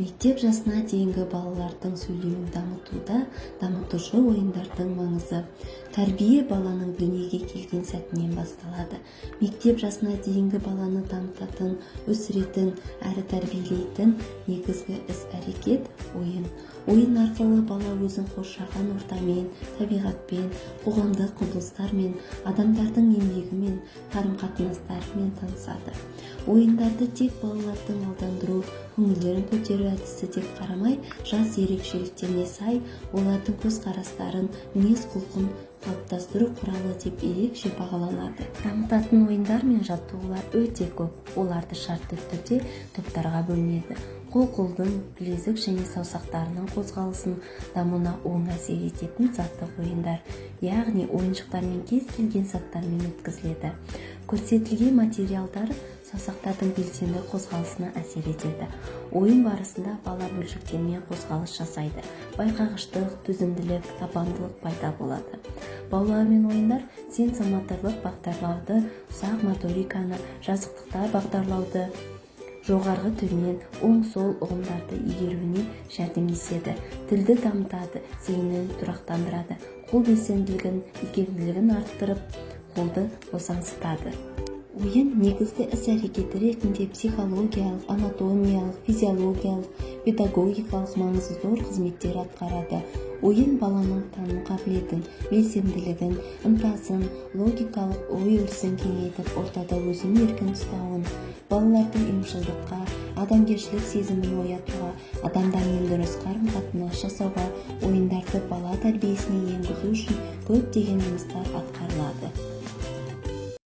Мектеп жасына дейінгі балалардың сөйлеуін дамытуда дамытушы ойындардың маңызы. Тәрбие баланың дүниеге келген сәтінен басталады. Мектеп жасына дейінгі баланы дамытатын, өсіретін әрі тәрбиелейтін негізгі іс-әрекет – ойын. Ойын арқылы бала өзін қоршаған ортамен, табиғатпен, қоғамдық құбылыстармен, адамдардың еңбегімен, қарым-қатынастарымен танысады. Ойындарды тек балалардың алдандыру, көңілдерін көтеру әдісі деп қарамай, жас ерекшеліктеріне сай олардың көзқарастарын, мінез-құлқын қалыптастыру құралы деп ерекше бағаланады. Дамытатын ойындар мен жаттығулар өте көп. Оларды шартты түрде топтарға бөлінеді. Қол, қолдың білезік және саусақтарының қозғалысын дамуына оң әсер ететін заттық ойындар, яғни ойыншықтармен, кез келген заттармен өткізіледі. Көрсетілген материалдар саусақтардың белсенді қозғалысына әсер етеді. Ойын барысында бала бөлшектермен қозғалыс жасайды, байқағыштық, төзімділік, табандылық пайда болады. Балалармен ойындар сенсомоторлық бағдарлауды, ұсақ моториканы, жазықтықта бағдарлауды, жоғарғы, төмен, оң, сол ұғымдарды игеруіне жәрдемдеседі, тілді дамытады, зейінін тұрақтандырады, қол белсенділігін, икемділігін арттырып, қолды босаңсытады. Ойын негізгі іс-әрекеті ретінде психологиялық, анатомиялық, физиологиялық, педагогикалық маңызы зор қызметтер атқарады. Ойын баланың тану қабілетін, белсенділігін, ынтасын, логикалық ой өрісін кеңейтіп, ортада өзін еркін ұстауын, балалардың ұйымшылдыққа, адамгершілік сезімін оятуға, адамдармен дұрыс қарым-қатынас жасауға, ойындарды бала тәрбиесіне енгізу үшін көптеген жұмыстар атқарылады.